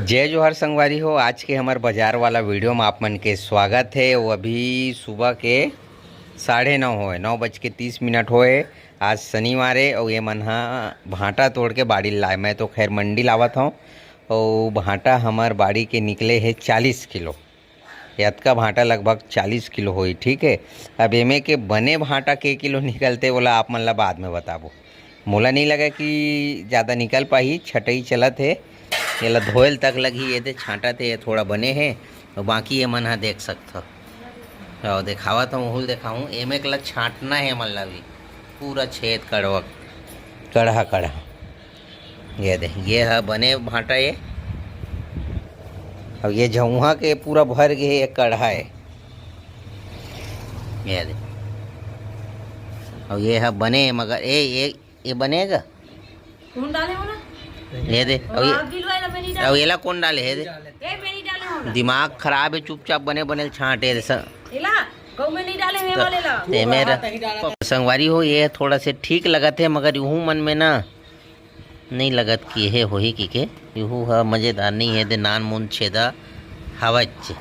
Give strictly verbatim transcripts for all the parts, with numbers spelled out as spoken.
जय जोहार संगवारी हो, आज के हमर बाजार वाला वीडियो में आप मन के स्वागत है। वो अभी सुबह के साढ़े नौ होए, नौ बज के तीस मिनट होए। आज शनिवार है और ये मन हा भांटा तोड़ के बाड़ी लाए। मैं तो खैर मंडी लावत हूँ और भांटा हमर बाड़ी के निकले है चालीस किलो। ये अतका भांटा लगभग चालीस किलो होई, ठीक है। अब एमे के बने भांटा के किलो निकलते, बोला आप मन ला बाद में बताबो। मोला नहीं लगा कि ज़्यादा निकल पाही, छटई चलत हे। एला धोयल तक लगही, ये दे छांटत हे, ये थोड़ा बने हे, और बाकी ये मन हा देख सकथो। और देखावत हूँ, उहुल देखाऊँ, एमे के ला छांटना हे मन ला भी, पूरा छेद कड़वा, कड़हा कड़हा। ये दे, ये हा बने भांटा ये। अब ये झउहा के पूरा भर गे, ये कड़हा है। ये दे, अब ये हा बने, मगर ए, ये, ये बनेगा। कौन डाले हो ना? ये दे, अब ये, अब एला कौन डाले है दे? ए, मैं नहीं डाले हो ना। दिमाग खराब है, चुपचाप बने बने छांटे दे सर। एला, गऊ में नहीं डाले हैं वाले ला। ते मेरा संगवारी हो, ये थोड़ा से ठीक लगत है, मगर यूं मन में ना नहीं लगत कि हे होही कि के, यूहू ह मजेदार नहीं है दे, नान मुन छेदा हवच।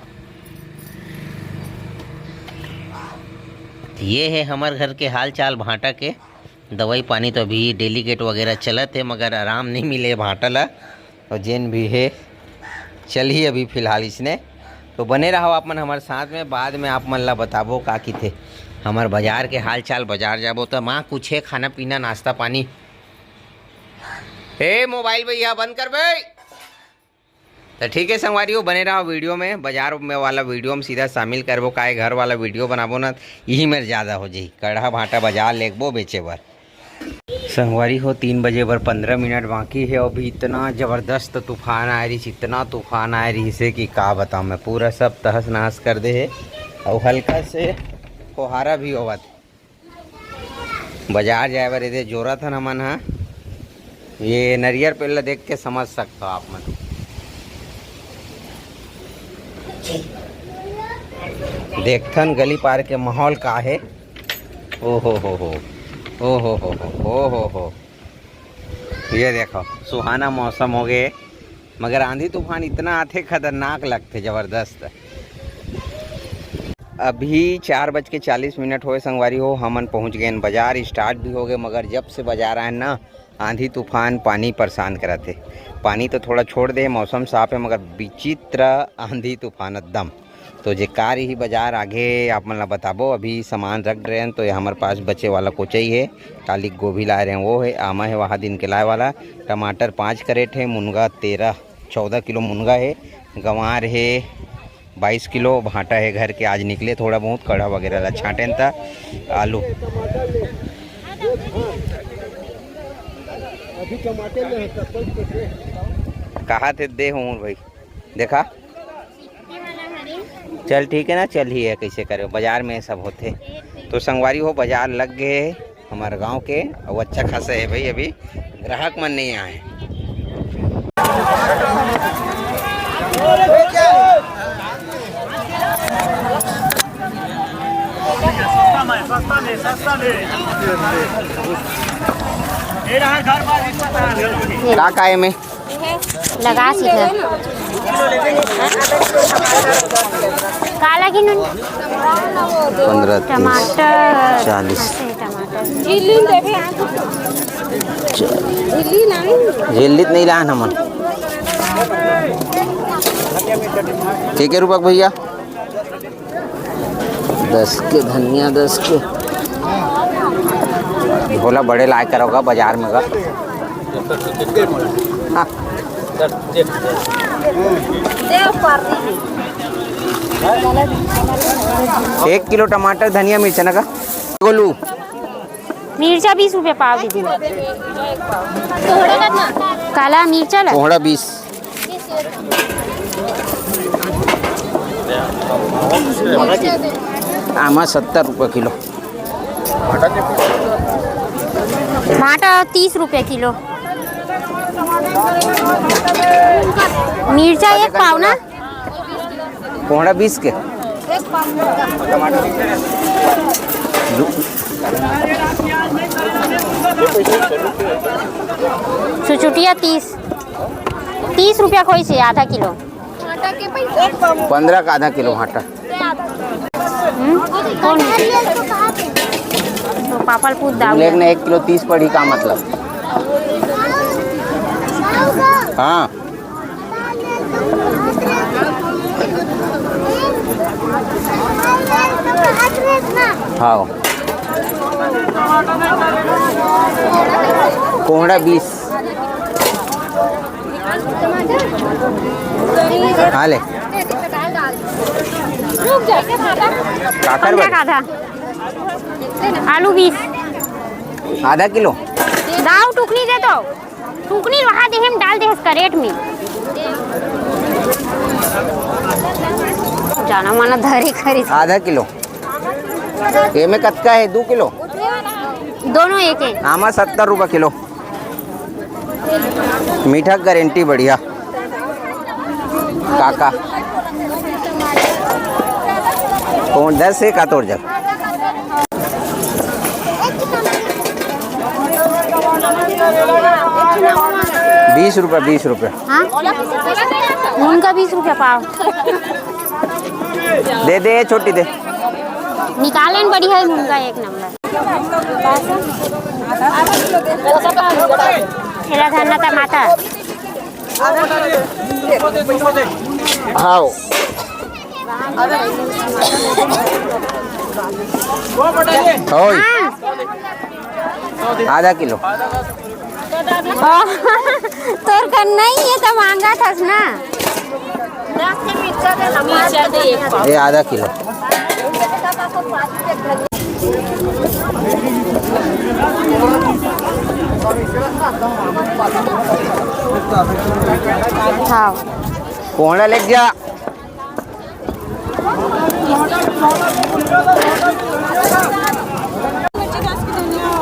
ये है हमर घर के हाल चाल भांटा के। दवाई पानी तो अभी डेलीगेट वगैरह चलत है, मगर आराम नहीं मिले भांटा ला। और जेन भी है, चलही अभी फिलहाल इसने। तो बने रहो आप मन हमर साथ में, बाद में आप मन ला बताबो का किथे। हमर बाजार के हाल चाल, बाजार जाबो तो माँ कुछ है खाना पीना, नाश्ता पानी। ए मोबाइल भैया बंद कर बे। तो ठीक है संगवारी हो, बने रहो वीडियो में, बाजार में वाला वीडियो में सीधा शामिल करबो, काहे घर वाला वीडियो बनाबो ना, यही मेर ज़्यादा हो जाही। कड़हा भांटा बाजार लेगबो बेचे बर। संगवारी हो, तीन बजे बर पंद्रह मिनट बाकी है। अभी इतना ज़बरदस्त तूफान आए रहिस, इतना तूफान आए रहिस है कि का बताऊँ मैं, पूरा सब तहस नहस कर दे है। और हल्का से फुहारा भी होवत। बाजार जाए बर एदे जोरत हन हमन ह। ये नरियर पेड़ ला देख के समझ सकथो आप मन। देखथन गली पार के माहौल का हे। ओ हो हो हो, ओ हो हो हो, ओ हो हो। ये देखो, सुहाना मौसम हो गए, मगर आंधी तूफान इतना आथे, खतरनाक लगथे, जबरदस्त। अभी चार बज के चालीस मिनट होए संगवारी हो, हमन पहुंच गए बाजार। स्टार्ट भी हो गए, मगर जब से बाजार आए ना, आंधी तूफान पानी परेशान कराथे। पानी तो थोड़ा छोड़ दे, मौसम साफ है, मगर विचित्र आंधी तूफान एकदम। तो जे का रही बाजार आगे आप मन ला बताबो। अभी सामान रख रहे हैं, तो ये हमारे पास बचे वाला कोचई है, काली गोभी लाए रहे हैं, वो है, आमा है वहाँ दिन के लाए वाला, टमाटर पाँच कैरेट है, मुनगा तेरह चौदह किलो मुनगा है, गंवार है बाईस किलो, भांटा है घर के, आज निकले थोड़ा बहुत, कड़ा वगैरह ला छाटेन त आलू। अभी टमाटर में है, कहा थे दे हूँ भाई, देखा। चल ठीक है ना, चल ही है, कैसे करे, बाजार में सब होथे। तो संगवारी हो, बाजार लग गए हमारे गांव के, और अच्छा खासा है भाई, अभी ग्राहक मन नहीं आए। का का एमे? लगा सीधा। काला की नून? पंद्रह, तीस, टमाटर। चालीस। ऐसे टमाटर। झिल्ली नहीं लान हमन। ठीक है रूपक भैया। दस के धनिया, दस के। भोला बड़े लाए करोगा बाजार में का। हाँ। एक किलो टमाटर, धनिया, मिर्चा ना का? गोलू। मिर्चा बीस रुपये पाव दीदी। काला मिर्चा ला? कोहड़ा बीस। आमा सत्तर रुपये किलो। भांटा तीस रुपये किलो। मिर्चा एक पाव ना? कोहड़ा बीस के। चुचुटिया तीस, तीस रुपया खोइसे आधा किलो। पंद्रह का आधा किलो भांटा। हम्म? कौन? तो पापड़ पूत दाऊ। एक ने एक किलो तीस पड़ी का मतलब? हाँ। हाँ। कोहड़ा बीस। हाँ ले। काकर पंद्रह का आधा। आलू बीस। आधा किलो। दाऊ टुकनी दे तो। टुकनी वहाँ दे हम डाल दे हस करेट में। जाना माना धरी खरी। आधा किलो। एमे कतका है? दू किलो। दोनों एक है। आमा सत्तर रुपया किलो। मीठा गारंटी बढ़िया। काका कौन दस है का तोर जग? बीस रुपया, बीस रुपया। हाँ? उनका बीस रुपया पाव। दे दे, छोटी दे। निकालन बढ़िया है मुनगा, एक नंबर। खीरा, धनिया, टमाटर। हाँ। ओए। हाँ। आधा किलो। तोर कर नहीं है तो मांगा थस ना। ये आधा किलो। हाँ। कोहड़ा लेके जा।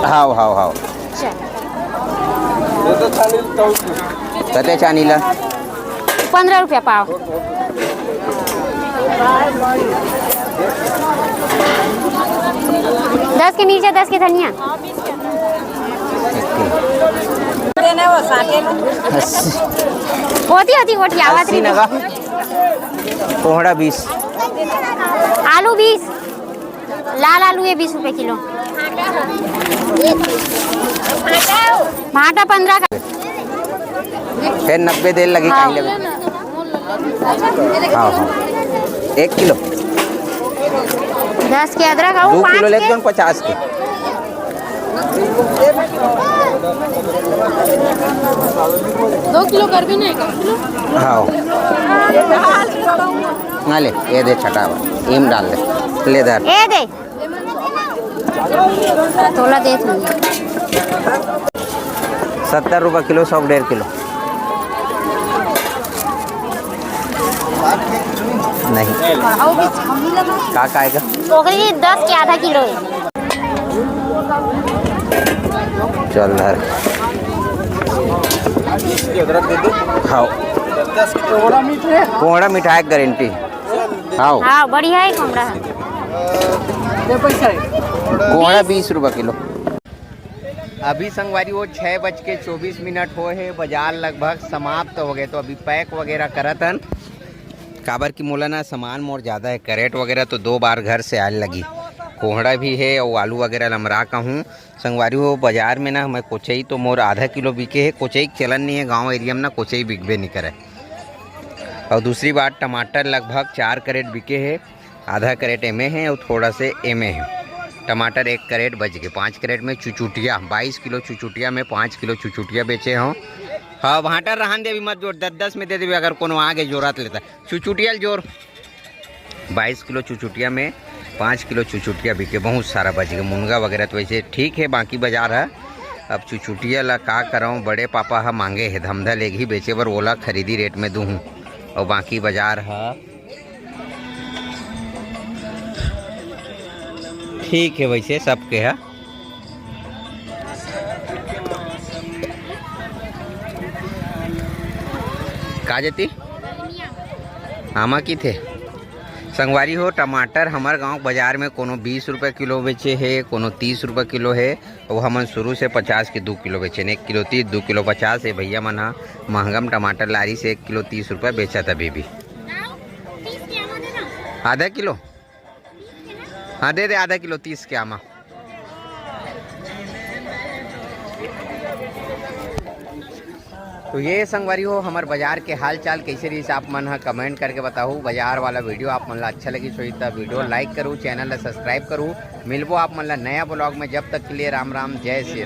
हाव, हाव, हाव। चल। कते छानी ला? पंद्रह रुपया पाव। दस के मिर्चा, दस के धनिया। अस्सी। होती, होती, गोठियावत अस्सी रही। नगा। कोहड़ा बीस। आलू बीस। लाल आलू है बीस रुपए किलो। भाटा पंद्रह का। फिर नब्बे देर लगी हाँ। खाई लेबे। हाँ, हाँ। एक किलो। दस के अदरक आऊ दो किलो पाँच लेते के। हैं, पचास के। दो किलो कर भी नहीं, एक किलो। हाँ। हाँ, ले, ये दे छटावा, ईम डाल दे, ले धर। ए दे। तोला देत हूँ। सत्तर रुपया किलो, सौ डेढ़ किलो। नहीं। का, का आएगा? ओकरी दस के आधा किलो है। चल धर। खाओ। कोहड़ा मिठाई गारंटी। हाँ। हाँ, बढ़िया है कोहड़ा। कोहड़ा बीस रुपया किलो। अभी संगवारी हो, छः बज के चौबीस मिनट होए हे, बाजार लगभग समाप्त हो गए, तो अभी पैक वगैरह करत हन, काबर कि मोला ना सामान मोर ज़्यादा है, कैरेट वगैरह तो दो बार घर से आए लगी, कोहड़ा भी है और आलू वगैरह लमरा का हूँ। संगवारी हो, बाजार में ना मैं कोचई तो मोर आधा किलो बिके हे, कोचई के चलन नहीं है, गांव एरिया में ना कोचई बिकबे नहीं करे। और दूसरी बात, टमाटर लगभग चार कैरेट बिके हे, आधा कैरेट एमे है और थोड़ा से एमे है। टमाटर एक कैरेट बच गए, पाँच कैरेट में चुचुटिया, बाईस किलो चुचुटिया में पाँच किलो चुचुटिया बेचे हों। हाँ, भांटा रहन दे, अभी मत जोर, दस दस में दे देबे, अगर कोनो आगे जोरत लेता। चुचुटिया ल जोर। बाईस किलो चुचुटिया में पाँच किलो चुचुटिया बिके, बहुत सारा बच गए। मुनगा वगैरह तो वैसे ठीक है, बाकी बाजार है। अब चुचुटिया ला का करऊँ, बड़े पापा ह मांगे हे धमधा लेगही बेचे बर, ओला खरीदी रेट में दूहूँ। और बाकी बाजार ह ठीक है, वैसे सबके ह। का जती? आमा की थे? संगवारी हो, टमाटर हमर गांव बाजार में कोनो बीस रुपए किलो बेचे हे, कोनो तीस रुपए किलो हे। अउ हमन शुरू से पचास के दू किलो बेचेन, एक किलो तीस, दू किलो पचास। ये भैया मन ह महंगा में टमाटर लारिस, एक किलो तीस रुपए बेचत अभी भी। आधा किलो? हाँ, दे दे आधा किलो तीस के आमा। तो ये संगवारी हो, हमर बाजार के हाल चाल कैसे रहिस, आप मन ह कमेंट करके बताहू। बाजार वाला वीडियो आप मन ला अच्छा लगिस होही त वीडियो लाइक करू, चैनल ला सब्सक्राइब करू। मिलबो आप मन ला नया ब्लॉग में, जब तक के लिए राम राम, जय श्री राम।